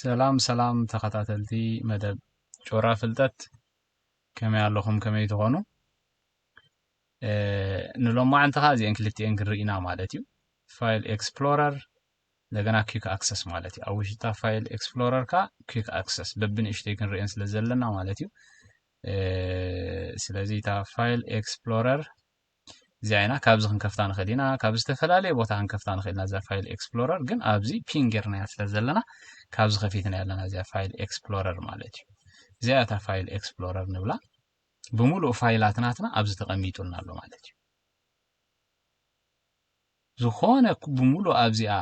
ሰላም ሰላም ተኸታተልቲ መደብ ጮራ ፍልጠት፣ ከመይ ኣለኹም? ከመይ ትኾኑ? ንሎማዓንቲ ኸዓ እዚአን ክልቲአን ክንርኢ ኢና ማለት እዩ። ፋይል ኤክስፕሎረር እንደገና ኩክ ኣክሰስ ማለት እዩ። ኣብ ውሽጣ ፋይል ኤክስፕሎረር ካ ኩክ ኣክሰስ በብንእሽተይ ክንርእየን ስለ ዘለና ማለት እዩ። ስለዚ እታ ፋይል ኤክስፕሎረር እዚኣ ኢና። ካብዚ ክንከፍታ ንኽእል ኢና፣ ካብ ዝተፈላለየ ቦታ ክንከፍታ ንኽእል ኢና እዛ ፋይል ኤክስፕሎረር። ግን ኣብዚ ፒን ጌርናያ ስለ ዘለና ካብዚ ከፊትና ኣለና እዚኣ ፋይል ኤክስፕሎረር ማለት እዩ። እዚኣ እታ ፋይል ኤክስፕሎረር ንብላ። ብምሉእ ፋይላት ናትና ኣብዚ ተቐሚጡልና ኣሎ ማለት እዩ። ዝኾነ ክ- ብምሉእ ኣብዚኣ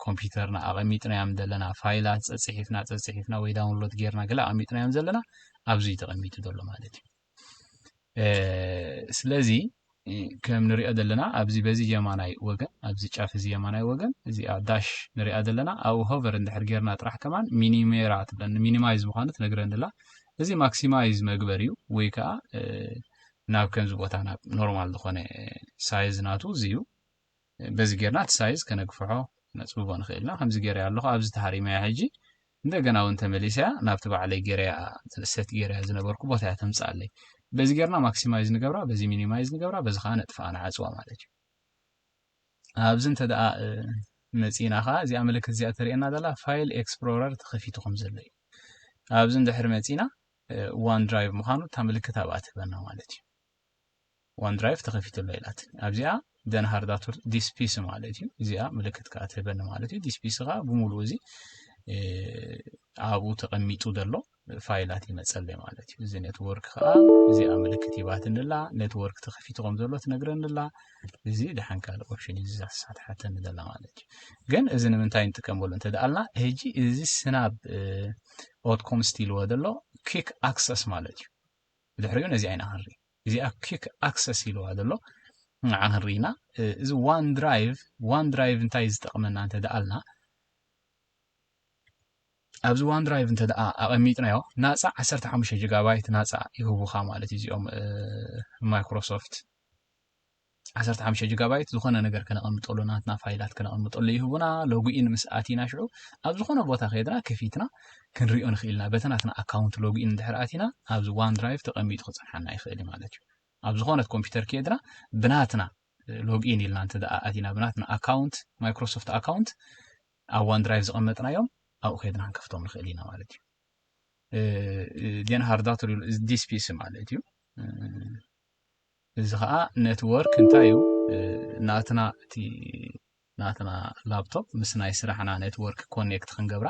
ኮምፒውተርና ኣቐሚጥናዮም ዘለና ፋይላት ጸጽሒፍና ጸጽሒፍና ወይ ዳውንሎድ ጌርና ገለ ኣቐሚጥናዮም ዘለና ኣብዚ እዩ ተቐሚጡ ዘሎ ማለት እዩ። ስለዚ ከም ንሪኦ ዘለና ኣብዚ በዚ የማናይ ወገን ኣብዚ ጫፍ እዚ የማናይ ወገን እዚኣ ዳሽ ንሪኣ ዘለና ኣብኡ ሆቨር እንድሕር ጌርና ጥራሕ ከማን ሚኒሜራ ትብለኒ ሚኒማይዝ ምዃኑ ትነግረኒ ኣላ። እዚ ማክሲማይዝ መግበር እዩ ወይ ከዓ ናብ ከምዚ ቦታ ናብ ኖርማል ዝኾነ ሳይዝ ናቱ እዚ እዩ። በዚ ጌርና እቲ ሳይዝ ከነግፍሖ ነፅብቦ ንኽእል ኢና። ከምዚ ገይረያ ኣለኹ ኣብዚ ተሃሪመያ ሕጂ እንደገና እውን ተመሊሰያ ናብቲ ባዕለይ ገይረያ ሰት ገይረያ ዝነበርኩ ቦታ እያ ተምፅኣለይ። በዚ ጌርና ማክሲማይዝ ንገብራ፣ በዚ ሚኒማይዝ ንገብራ፣ በዚ ከዓ ነጥፍኣ ንዓፅዋ ማለት እዩ። ኣብዚ እንተ ደኣ መፂና ከዓ እዚኣ ምልክት እዚኣ ተርእየና ዘላ ፋይል ኤክስፕሎረር ተኸፊቱ ከም ዘሎ እዩ። ኣብዚ እንድሕር መፂና ዋን ድራይቭ ምዃኑ እታ ምልክት ኣብኣ ትህበና ማለት እዩ። ዋን ድራይቭ ተኸፊቱ ኣሎ ኢላት ኣብዚኣ ደን ሃርዳቱር ዲስፒስ ማለት እዩ። እዚኣ ምልክት ከዓ ትህበኒ ማለት እዩ። ዲስፒስ ከዓ ብምሉእ እዚ ኣብኡ ተቐሚጡ ዘሎ ፋይላት ይመፀለይ ማለት እዩ። እዚ ኔትወርክ ከዓ እዚኣ ምልክት ይባትንላ ኔትወርክ ተኸፊቱ ከም ዘሎ ትነግረንላ። እዚ ደሓን ካልእ ኦፕሽን እዩ ዝሳትሓተኒ ዘላ ማለት እዩ። ግን እዚ ንምንታይ ንጥቀመሉ እንተደኣልና ሕጂ እዚ ስናብ ኦትኮም ስቲልዎ ዘሎ ኪክ ኣክሰስ ማለት እዩ። ብድሕሪኡ ነዚኣ ኢና ክንርኢ። እዚኣ ኪክ ኣክሰስ ኢልዋ ዘሎ ንዓ ክንርኢ ኢና። እዚ ዋን ድራይቭ ዋን ድራይቭ እንታይ ዝጠቕመና እንተ ደኣልና ኣብዚ ዋን ድራይቭ እንተ ደኣ ኣቐሚጥናዮ ናፃ ዓሰርተ ሓሙሽተ ጂጋባይት ናፃ ይህቡኻ ማለት እዩ። እዚኦም ማይክሮሶፍት ዓሰርተ ሓሙሽተ ጂጋባይት ዝኾነ ነገር ከነቐምጠሉ ናትና ፋይላት ከነቐምጠሉ ይህቡና። ሎግኢን ምስ ኣቲና ሽዑ ኣብ ዝኾነ ቦታ ከይድና ከፊትና ክንሪኦ ንኽእል ኢና። በቲ ናትና ኣካውንት ሎግኢን እንድሕር ኣቲና ኣብዚ ዋን ድራይቭ ተቐሚጡ ክፀንሓና ይኽእል እዩ ማለት እዩ። ኣብ ዝኾነት ኮምፒውተር ከይድና ብናትና ሎግኢን ኢልና እንተ ደኣ ኣቲና ብናትና ኣካውንት ማይክሮሶፍት ኣካውንት ኣብ ዋን ድራይቭ ዝቐመጥናዮም ኣብኡ ከይድና ክንከፍቶም ንኽእል ኢና ማለት እዩ። ዴን ሃርዳቱር ዲስፒስ ማለት እዩ። እዚ ከዓ ኔትወርክ እንታይ እዩ ናትና እቲ ናትና ላፕቶፕ ምስ ናይ ስራሕና ኔትወርክ ኮኔክት ክንገብራ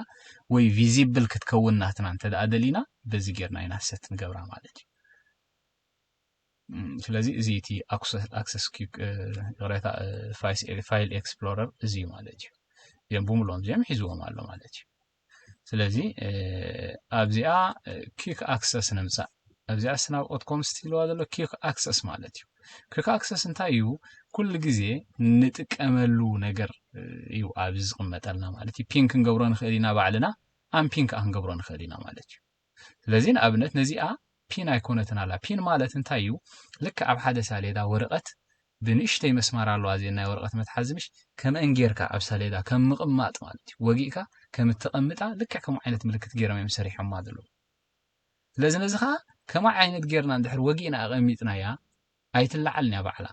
ወይ ቪዚብል ክትከውን ናትና እንተ ደኣ ደሊና በዚ ጌርና ኢና ሰት ንገብራ ማለት እዩ። ስለዚ እዚ እቲ ኣክሰስ ይቕሬታ ፋይል ኤክስፕሎረር እዚ እዩ ማለት እዩ። እዚኦም ብምልኦም እዚኦም ሒዝዎም ኣሎ ማለት እዩ። ስለዚ ኣብዚኣ ኪክ ኣክሰስ ንምፃእ ኣብዚኣ ስናብ ኦትኮም ስቲልዋ ዘሎ ኪክ ኣክሰስ ማለት እዩ። ኪክ ኣክሰስ እንታይ እዩ? ኩሉ ግዜ ንጥቀመሉ ነገር እዩ ኣብዚ ዝቕመጠልና ማለት እዩ። ፒን ክንገብሮ ንኽእል ኢና ባዕልና፣ ኣምፒን ከዓ ክንገብሮ ንኽእል ኢና ማለት እዩ። ስለዚ ንኣብነት ነዚኣ ፒን ኣይኮነትን ኣላ። ፒን ማለት እንታይ እዩ? ልክዕ ኣብ ሓደ ሳሌዳ ወረቐት ብንእሽተይ መስማር ኣለዋ እዚአን ናይ ወረቐት መትሓዚ ምሽ ከምአን ጌርካ ኣብ ሰሌዳ ከም ምቕማጥ ማለት እዩ። ወጊእካ ከም እተቐምጣ ልክዕ ከምኡ ዓይነት ምልክት ጌሮም እዮም ሰሪሖማ ዘለዉ። ስለዚ ነዚ ኸዓ ከመይ ዓይነት ጌርና እንድሕር ወጊእና ኣቐሚጥናያ ኣይትለዓልን እያ ባዕላ።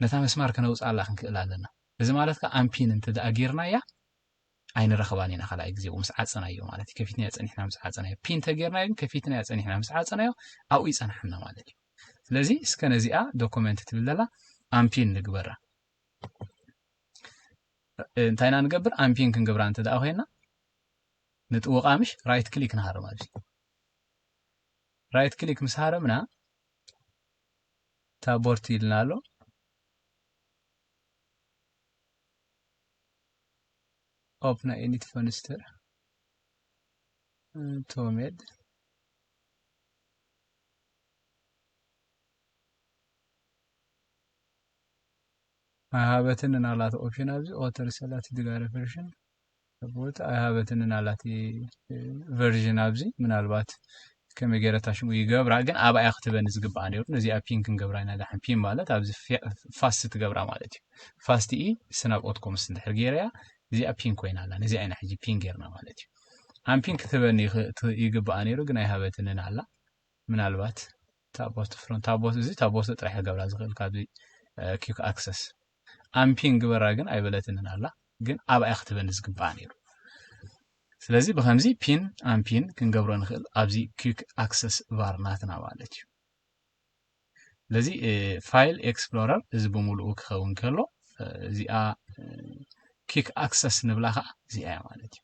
ነታ መስማር ከነውፅኣላ ክንክእል ኣለና። እዚ ማለት ከዓ ኣምፒን እንተ ደኣ ጌርናያ ኣይንረኽባን ኢና ካልኣይ ግዜ ምስ ዓፀናዮ ማለት እዩ። ከፊትናዮ ፀኒሕና ምስ ዓፀናዮ ፒን ተጌርናዮ ግን ከፊትናዮ ፀኒሕና ምስ ዓፀናዮ ኣብኡ ይፀንሓና ማለት እዩ። ስለዚ እስከ ነዚኣ ዶኩመንት ትብል ዘላ ኣምፒን ንግበራ። እንታይ ኢና ንገብር? ኣምፒን ክንገብራ እንተ ደኣ ኮይና ንጥውቓ ምሽ ራይት ክሊክ ንሃርም ኣብዚ ራይት ክሊክ ምስ ሃረምና እታ ቦርቲ ኢልና ኣሎ። ኦፕና ኤኒት ፈንስተር ቶሜድ ኣይሃበትን ናላተ ኦፕሽን ኣብዚ ኦተር ሰላት ድጋረ ቨርሽን ሰፖርት ኣይሃበትን ናላቲ ቨርዥን ኣብዚ ምናልባት ከመይ ገይረታ ሽሙ ይገብራ ግን ኣብኣ እያ ክትበኒ ዝግባኣ ነይሩ። ነዚኣ ፒን ክንገብራ ኢና። ዳሕን ፒን ማለት ኣብዚ ፋስት ትገብራ ማለት እዩ። ፋስት ኢ ስናብ ኦትኮምስ እንድሕር ገይረያ እዚኣ ፒን ኮይና ኣላ። ነዚኣ ኢና ሕጂ ፒን ገይርና ማለት እዩ። ኣምፒን ክትህበኒ ይኽ- ት- ይግባኣ ነይሩ፣ ግን ኣይሃበትንን ኣላ። ምናልባት ታቦት ፍሮን ታቦት እዚ ታቦት ጥራሕ ክገብራ ዝኽእል ካብዚ ኪክ ኣክሰስ ኣምፒን ግበራ ግን ኣይበለትንን ኣላ፣ ግን ኣብኣ ክትበኒ ዝግባኣ ነይሩ። ስለዚ ብከምዚ ፒን ኣምፒን ክንገብሮ ንኽእል ኣብዚ ኪክ ኣክሰስ ባር ናትና ማለት እዩ። ስለዚ ፋይል ኤክስፕሎረር እዚ ብምሉኡ ክኸውን ከሎ፣ እዚኣ ኪክ ኣክሰስ ንብላ ከዓ እዚኣ እያ ማለት እዩ።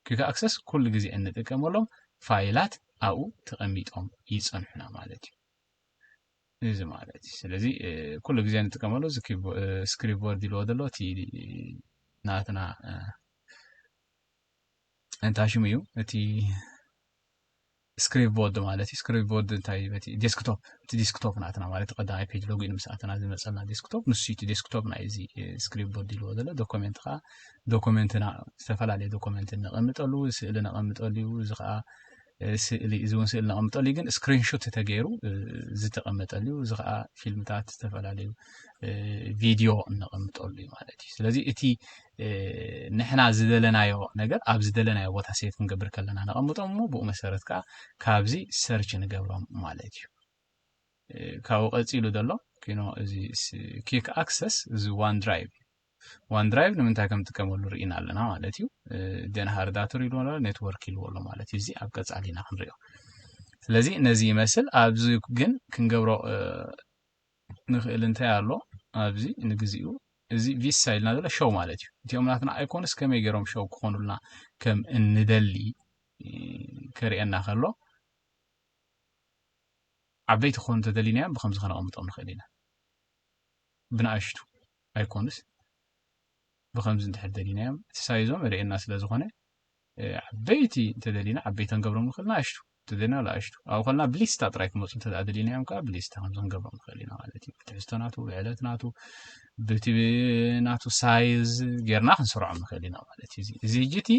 ኪክ ኣክሰስ ኩሉ ግዜ እንጥቀመሎም ፋይላት ኣብኡ ተቐሚጦም ይፀንሑና ማለት እዩ። እዚ ማለት እዩ። ስለዚ ኩሉ ግዜ እንጥቀመሉ እዚ ስክሪፕት ቦርድ ኢልዎ ዘሎ እቲ ናትና እንታይ ሽሙ እዩ እቲ ስክሪፕት ቦርድ ማለት እዩ። ስክሪፕት ቦርድ እንታይ እቲ ዴስክቶፕ እቲ ዴስክቶፕ ናትና ማለት ቀዳማይ ፔጅ ሎጊን ምስ ኣተና ዝመፀልና ዴስክቶፕ ንሱ እቲ ዴስክቶፕ ናይ እዚ ስክሪፕት ቦርድ ኢልዎ ዘሎ ዶኮሜንት ከዓ ዶኮሜንትና ዝተፈላለዩ ዶኮሜንት ነቐምጠሉ ስእሊ ነቐምጠሉ እዩ። እዚ ከዓ ስእሊ እዚ እውን ስእሊ ነቐምጠሉ እዩ፣ ግን ስክሪንሹት ተገይሩ ዝተቐመጠሉ እዩ። እዚ ከዓ ፊልምታት ዝተፈላለዩ ቪድዮ እነቐምጠሉ እዩ ማለት እዩ። ስለዚ እቲ ንሕና ዝደለናዮ ነገር ኣብ ዝደለናዮ ቦታ ሴቭ ክንገብር ከለና ነቐምጦም እሞ ብኡ መሰረት ከዓ ካብዚ ሰርች ንገብሮም ማለት እዩ። ካብኡ ቀፂሉ ዘሎ ኪኖ እዚ ኪክ ኣክሰስ እዚ ዋን ድራይቭ ዋን ድራይቭ ንምንታይ ከም ጥቀመሉ ርኢና ኣለና ማለት እዩ። ደን ሃርዳተር ኢልዎ ኣሎ፣ ኔትወርክ ኢልዎ ኣሎ ማለት እዩ። እዚ ኣብ ቀፃሊ ኢና ክንሪኦ። ስለዚ ነዚ ይመስል። ኣብዚ ግን ክንገብሮ ንኽእል እንታይ ኣሎ ኣብዚ ንግዚኡ እዚ ቪሳ ኢልና ዘሎ ሸው ማለት እዩ። እቲኦም ናትና ኣይኮንስ ከመይ ገይሮም ሸው ክኾኑልና ከም እንደሊ ከርእየና ከሎ ዓበይቲ ክኾኑ እንተደሊናዮም ብከምዚ ከነቐምጦም ንኽእል ኢና። ብንኣሽቱ ኣይኮንስ ብከምዚ እንድሕር ደሊናዮም እቲ ሳይዞም ርእየና ስለ ዝኾነ ዓበይቲ እንተደሊና ዓበይቲ ክንገብሮም ንኽእል ንኣሽቱ እንተደሊና ንኣሽቱ ኣብኡ ከልና ብሊስታ ጥራይ ክመፁ እንተ ደሊናዮም ከዓ ብሊስታ ከምዚ ክንገብሮም ንኽእል ኢና ማለት እዩ። ብትሕዝቶ ናቱ ብዕለት ናቱ ብቲ ናቱ ሳይዝ ጌርና ክንስርዖም ንኽእል ኢና ማለት እዩ። እዚ ሕጂ እቲ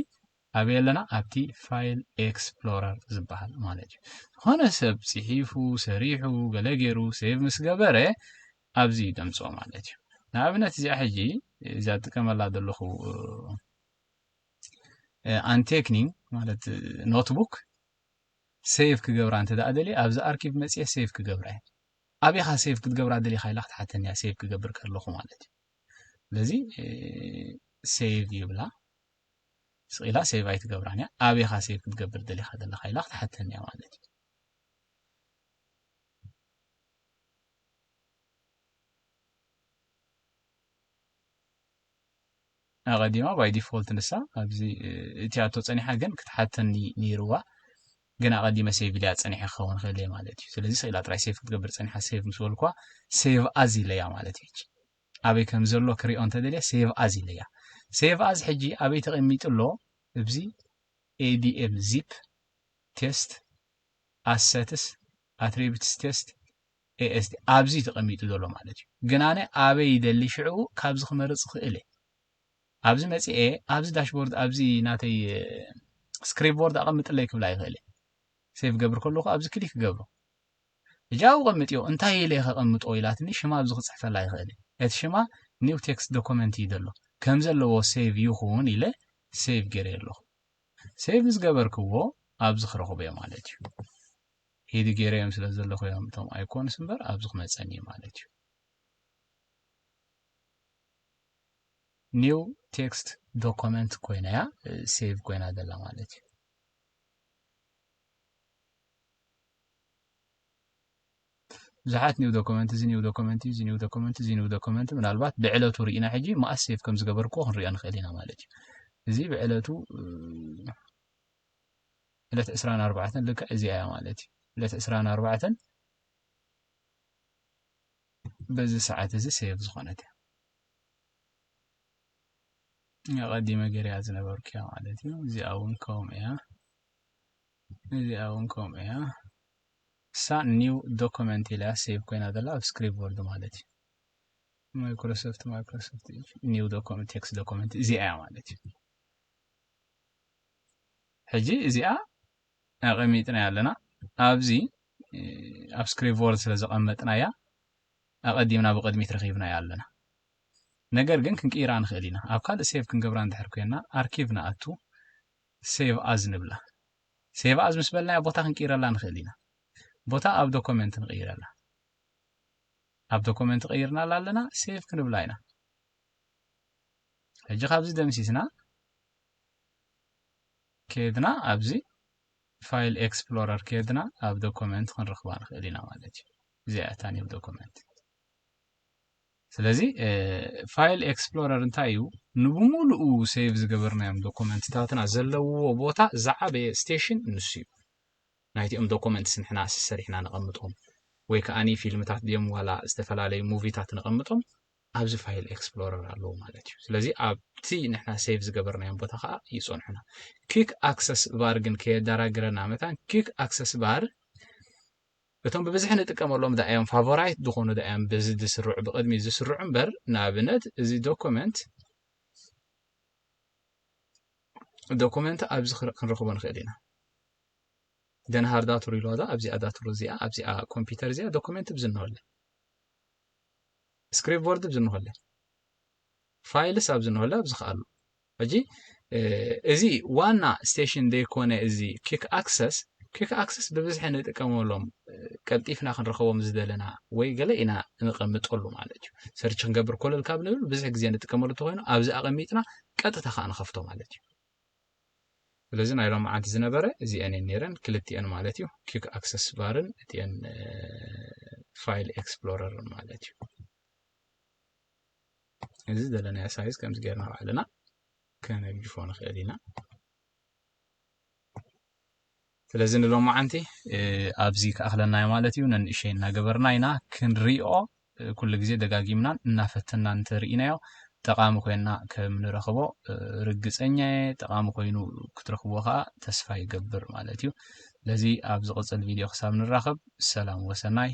ኣበይ ኣለና ኣብቲ ፋይል ኤክስፕሎረር ዝበሃል ማለት እዩ። ዝኾነ ሰብ ፅሒፉ ሰሪሑ ገለ ገይሩ ሴቭ ምስ ገበረ ኣብዚ ደምፅኦ ማለት እዩ። ንኣብነት እዚኣ ሕጂ እዚኣ ጥቀመላ ዘለኹ ኣንቴክኒንግ ማለት ኖትቡክ ሴቭ ክገብራ እንተ ደኣ ደልየ ኣብዚ ኣርኪቭ መፅየ ሴቭ ክገብራ እየ። ኣበይኻ ሴቭ ክትገብራ ደሊኻ ኢላ ክትሓተኒ እያ ሴቭ ክገብር ከለኹ ማለት እዩ። ስለዚ ሴቭ ይብላ ስቕ ኢላ ሴቭ ኣይትገብራን እያ። ኣበይኻ ሴቭ ክትገብር ደሊኻ ዘለኻ ኢላ ክትሓተኒ እያ ማለት እዩ። ኣቐዲማ ባይ ዲፎልት ንሳ ኣብዚ እቲኣቶ ፀኒሓ ግን ክትሓተኒ ነይርዋ ግን ኣቐዲመ ሴቭ ኢለያ ፀኒሐ ክኸውን ክእል እየ ማለት እዩ። ስለዚ ስኢላ ጥራይ ሴቭ ክትገብር ፀኒሓ ሴቭ ምስ በልኳ ሴቭ ኣዝ ኢለያ ማለት እዩ። ኣበይ ከም ዘሎ ክሪኦ እንተደልየ ሴቭ ኣዝ ኢለያ። ሴቭ ኣዝ ሕጂ ኣበይ ተቐሚጡ ኣሎ? እብዚ ኤዲኤም ዚፕ ቴስት ኣሰትስ ኣትሪቢትስ ቴስት ኤኤስዲ ኣብዚ ተቐሚጡ ዘሎ ማለት እዩ። ግን ኣነ ኣበይ ይደሊ ሽዑ ካብዚ ክመርፅ ክእል እየ። ኣብዚ መፅኤ ኣብዚ ዳሽቦርድ ኣብዚ ናተይ ስክሪፕት ቦርድ ኣቐምጥለይ ክብላ ይኽእል እየ። ሴቭ ገብር ከለኹ ኣብዚ ክሊክ ገብሮ እጃ ኣብኡ ቀምጥዮ እንታይ ኢለ ከቐምጦ ኢላትኒ ሽማ ኣብዚ ክፅሕፈላ ይኽእል እየ። እቲ ሽማ ኒው ቴክስት ዶኮመንት እዩ ዘሎ ከም ዘለዎ ሴቭ ይኹን ኢለ ሴቭ ገይረ ኣለኹ። ሴቭ ዝገበርክዎ ኣብዚ ክረኽቦ እየ ማለት እዩ። ሂዲ ገይረዮም ስለ ዘለኹ እዮም እቶም ኣይኮንስ እምበር ኣብዚ ክመፀኒ እዩ ማለት እዩ። ኒው ቴክስት ዶኮመንት ኮይና እያ ሴቭ ኮይና ዘላ ማለት እዩ። ብዙሓት ኒው ዶኮመንት እዚ ኒው ዶኮመንት እዚ ኒው ዶኮመንት እዚ ኒው ዶኮመንት ምናልባት ብዕለቱ ርኢና ሕጂ መኣስ ሴቭ ከም ዝገበርክዎ ክንሪኦ ንኽእል ኢና ማለት እዩ። እዚ ብዕለቱ ዕለት ዕስራን ኣርባዕተን ልክዕ እዚኣ እያ ማለት እዩ። ዕለት ዕስራን ኣርባዕተን በዚ ሰዓት እዚ ሴቭ ዝኾነት እያ። ኣቐዲመ ገይረያ ዝነበርኩ እያ ማለት እዩ። እዚኣ እውን ከምኡ እያ። እዚኣ እውን ከምኡ እያ። እሳ ኒው ዶኮመንት ኢላ ሴቭ ኮይና ዘላ ኣብ ስክሪፕት ቦርድ ማለት እዩ። ማይክሮሶፍት ማይክሮሶፍት ኒው ዶኮመንት ቴክስት ዶኮመንት እዚኣ እያ ማለት እዩ። ሕጂ እዚኣ ኣቐሚጥና ኣለና ኣብዚ ኣብ ስክሪፕት ቦርድ ስለ ዘቐመጥናያ ኣቐዲምና ብቕድሚት ረኺብናያ ኣለና። ነገር ግን ክንቅይራ ንኽእል ኢና። ኣብ ካልእ ሴቭ ክንገብራ እንድሕር ኮይና ኣርኪቭ ንኣቱ ሴቭ ኣዝ ንብላ። save as ምስ በልናዮ ቦታ ክንቅይረላ ንኽእል ኢና። ቦታ ኣብ document ንቕይረላ። ኣብ document ቀይርናላ ኣለና፣ save ክንብላ ኢና። ሕጂ ካብዚ ደምሲስና ከድና ኣብዚ file explorer ከድና ኣብ document ክንረኽባ ንኽእል ኢና ማለት እዩ። እዚኣ እታ new document። ስለዚ file explorer እንታይ እዩ? ንብሙሉኡ save ዝገበርናዮም document ታትና ዘለውዎ ቦታ ዝዓበየ station ንሱ እዩ። ናይቲኦም documents ንሕና ሰሪሕና ነቐምጦም ወይ ከዓኒ ፊልምታት ድዮም ዋላ ዝተፈላለዩ movieታት ነቐምጦም ኣብዚ file explorer ኣለዉ ማለት እዩ። ስለዚ ኣብቲ ንሕና save ዝገበርናዮም ቦታ ከዓ ይፀንሑና። Quick access bar ግን ከየደራግረና መታን quick access bar እቶም ብብዝሒ ንጥቀመሎም ዳእዮም favorite ዝኾኑ ዳእዮም በዚ ዝስርዑ ብቕድሚ ዝስርዑ እምበር ንኣብነት እዚ document document ኣብዚ ክንረኽቦ ንኽእል ኢና። ደንሃር ዳትሩ ኢልዋ ዶ ኣብዚኣ ዳትሩ እዚኣ ኣብዚኣ ኮምፒውተር እዚኣ document ብዝንሆለ scriptboard ብዝንሆለ files ኣብ ዝንሆለ ኣብዚ ከኣሉ ሕጂ እዚ ዋና station ዘይኮነ እዚ quick access quick access ብብዝሒ ንጥቀመሎም ቀልጢፍና ክንረኸቦም ዝደለና ወይ ገለ ኢና ንቐምጠሉ ማለት እዩ። Search ክንገብር ኮለል ካብ ንብል ብዙሕ ግዜ ንጥቀመሉ እንተኮይኑ ኣብዚ ኣቐሚጥና ቀጥታ ከዓ ንኸፍቶ ማለት እዩ። ስለዚ ናይ ሎማዓንቲ ዝነበረ እዚአን እየን ነይረን ክልቲአን ማለት እዩ። Quick access bar ን እቲአን file explorer ን ማለት እዩ። እዚ ዘለናዮ size ከምዚ ጌርና ባዕልና ከነግድፎ ንኽእል ኢና። ስለዚ ንሎማዓንቲ ኣብዚ ክኣኽለናዮ ማለት እዩ። ነንእሸይ እናገበርና ኢና ክንሪኦ ኩሉ ግዜ ደጋጊምናን እናፈተናን እንተርኢናዮ ጠቓሚ ኮይና ከም ንረኽቦ ርግፀኛ እየ። ጠቓሚ ኮይኑ ክትረኽብዎ ከዓ ተስፋ ይገብር ማለት እዩ። ስለዚ ኣብ ዝቕፅል ቪድዮ ክሳብ ንራኸብ ሰላም ወሰናይ።